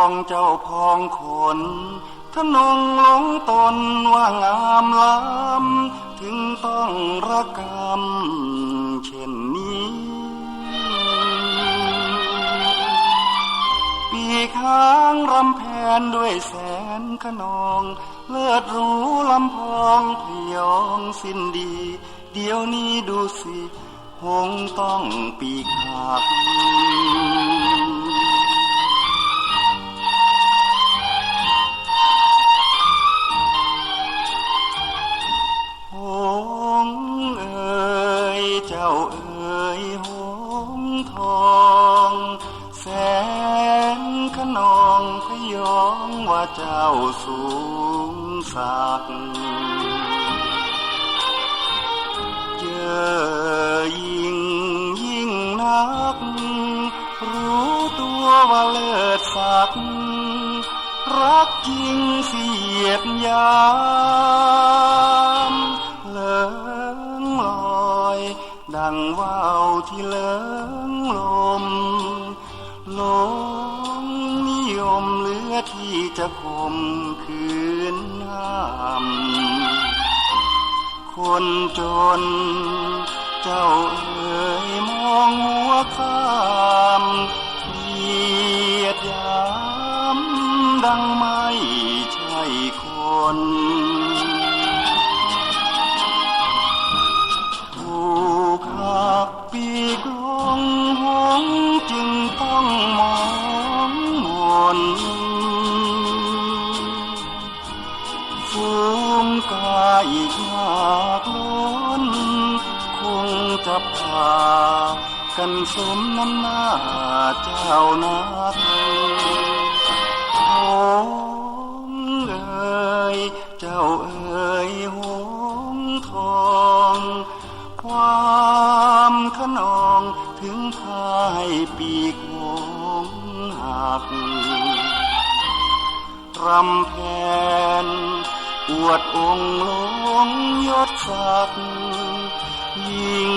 ຂອງເຈົ້າພອງຂົນ ທະນົງລົງຕົນວ່າງາມລ້ຳ ເຖິງຕ້ອງລະກຳເຊັ່ນນີ້ ປີກຫາງລຳແພນດ້ວຍແສນຂະໜອງ ເລີດຫຼູລຳພອງພະຍອງສິ້ນດີ ດຽວນີ້ດູຊິ ຫົງຕ້ອງປີກຫັກ ຫົງເອີຍ ເຈົ້າເອີຍ ຫົງທອງ ແສນຂະໜອງພະຍອງວ່າເຈົ້າສູງສັກ ເຈີຍິ່ງ ຍິ່ງນັກ ຮູ້ຕົວວ່າເລີດສັກ ຮັກຈິງສຽດຢາມ ເຫຼີງລອຍ ດັ່ງວ່າວທີ່ເຫຼີງລົມ ຫຼົງນິຍົມເຫຼືອທີ່ຈະຂົ່ມຂືນຫ້າມ ຄົນຈົນ ເຈົ້າເອີຍ ມອງຫົວຂ້າມ ດຽດຢາມ ດັ່ງໄມ້ໃຊ້ຄົນ ຖືກຫັກ ປີກລົງ ຫົງຈຶ່ງຕ້ອງມອງມົນ ຝູງກາອີກຍາກລົ້ນ ຄົງຈະພາກັນສົມນ້ຳໜ້າເຈົ້ານັກ ຫົງເອີຍ ເຈົ້າເອີຍ ຫົງທອງ ຄວາມຂະໜອງເຖິງພາຍປີກຫົງຫັກ ລຳແພນອວດອົງຫຼົງຍົດສັກ ຍິ່ງ